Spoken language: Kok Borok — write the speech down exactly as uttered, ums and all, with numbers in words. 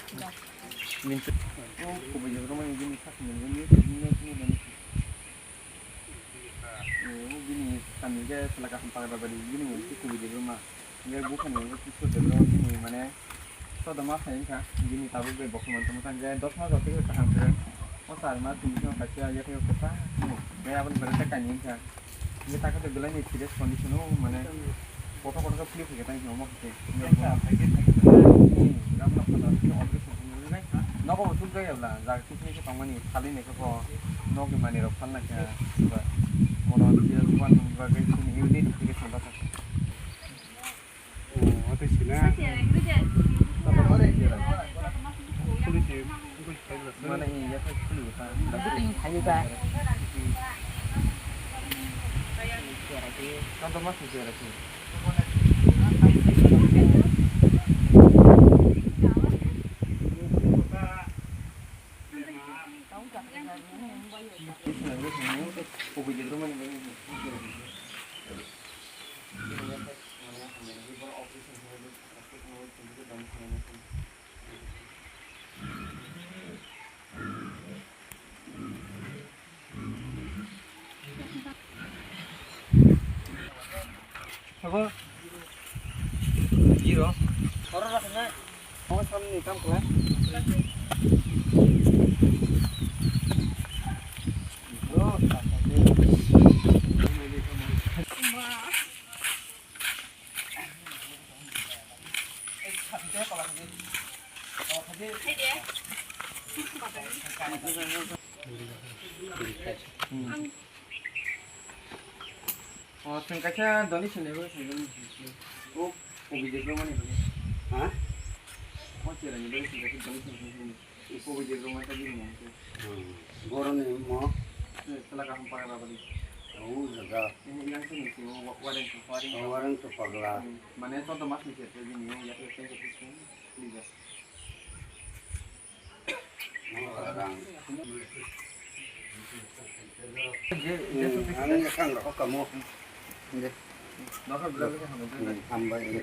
Mintu. Oh, kubui jagro mani bini sak mani bini, bini, bini, bini. Oh, bini kami ke selaka hempang ada bari bini mungkin kubui jagro ma. Ngai bukan yang itu sudah bro bini mana. Soda ma sayang ka, bini tabuk be bokong mantu mutang jai dos ma jati ke kaham keren. Oh, sar ma tini ma kaca ya ke kota. Ngai abang berita kani ka. Ngai tak ada belai ni serious condition oh mana. Kotor kotor ka flu ke tang hino mo ke. Ngai abang tak ada serious condition. Nogo bo suk jaya bla, jaga kisa kisa tongmani, sali ni koko, nogi mani rok phalna kha, ba, mono dia lupan ba gai sini unit kisa kisa bata. Oh, ate sina. Police, police. Mana ini ya, police. Hayu ba. Contoh mas itu ada sini. Abo. Giro. Oro rakna. Abo samni kam khlai. Oh, chwng kaisa donation ni bagwi khaijak nai. O, covid rok mani bagwi. Ha? O, chwraini bagwi chwng kaisa donation khaijak nai. Covid rok mani bagwi rwmani se. Hmm. Boroni mo? Se, chwla kaham para babani. O, jaga. Ini yang sini si, o, wa-, wareng to, wareng to. O, wareng to pagla. Hmm. Mane, chwddo mas ni se, bini, o, yak, yak, yak, yak, yak, yak. Ang kang rok kamo. Hambai.